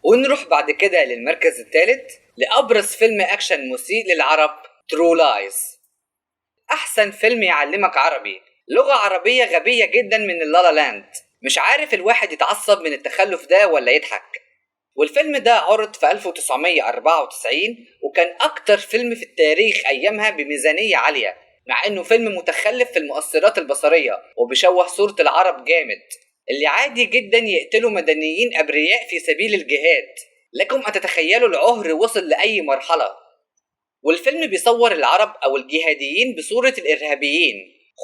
ونروح بعد كده للمركز الثالث لأبرز فيلم أكشن مسيء للعرب، True Lies. أحسن فيلم يعلمك عربي، لغة عربية غبية جدا من اللالا لاند، مش عارف الواحد يتعصب من التخلف ده ولا يضحك. والفيلم ده عرض في 1994 وكان أكتر فيلم في التاريخ أيامها بميزانية عالية، مع إنه فيلم متخلف في المؤثرات البصرية وبيشوه صورة العرب جامد، اللي عادي جدا يقتلوا مدنيين أبرياء في سبيل الجهاد. لكم أن تتخيلوا العهر وصل لأي مرحلة. والفيلم بيصور العرب أو الجهاديين بصورة الإرهابيين،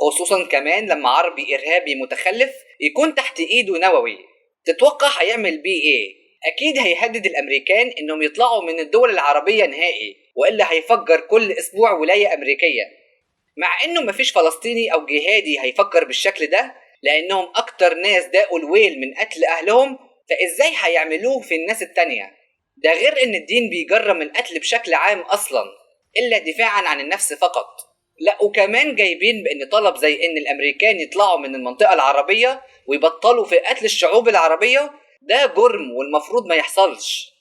خصوصا كمان لما عربي إرهابي متخلف يكون تحت إيده نووي. تتوقع هيعمل بيه إيه؟ أكيد هيهدد الأمريكان إنهم يطلعوا من الدول العربية نهائي، وإلا هيفجر كل أسبوع ولاية أمريكية. مع إنه مفيش فلسطيني أو جهادي هيفكر بالشكل ده، لأنهم أكتر ناس داقوا الويل من قتل أهلهم، فإزاي هيعملوه في الناس التانية؟ ده غير إن الدين بيجرم القتل بشكل عام أصلا، إلا دفاعا عن النفس فقط. لا وكمان جايبين بإن طلب زي إن الأمريكان يطلعوا من المنطقة العربية ويبطلوا في قتل الشعوب العربية، ده جرم والمفروض ما يحصلش.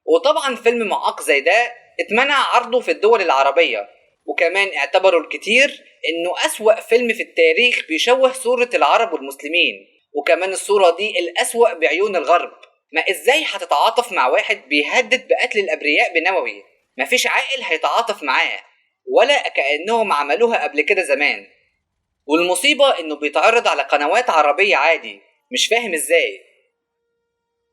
وطبعا فيلم معاق زي ده اتمنع عرضه في الدول العربية، وكمان اعتبروا الكتير إنه أسوأ فيلم في التاريخ بيشوه صورة العرب والمسلمين، وكمان الصورة دي الأسوأ بعيون الغرب. ما إزاي هتتعاطف مع واحد بيهدد بقتل الأبرياء بنووي؟ مفيش عاقل هيتعاطف معاه، ولا كأنهم عملوها قبل كده زمان. والمصيبة إنه بيتعرض على قنوات عربية عادي، مش فاهم إزاي.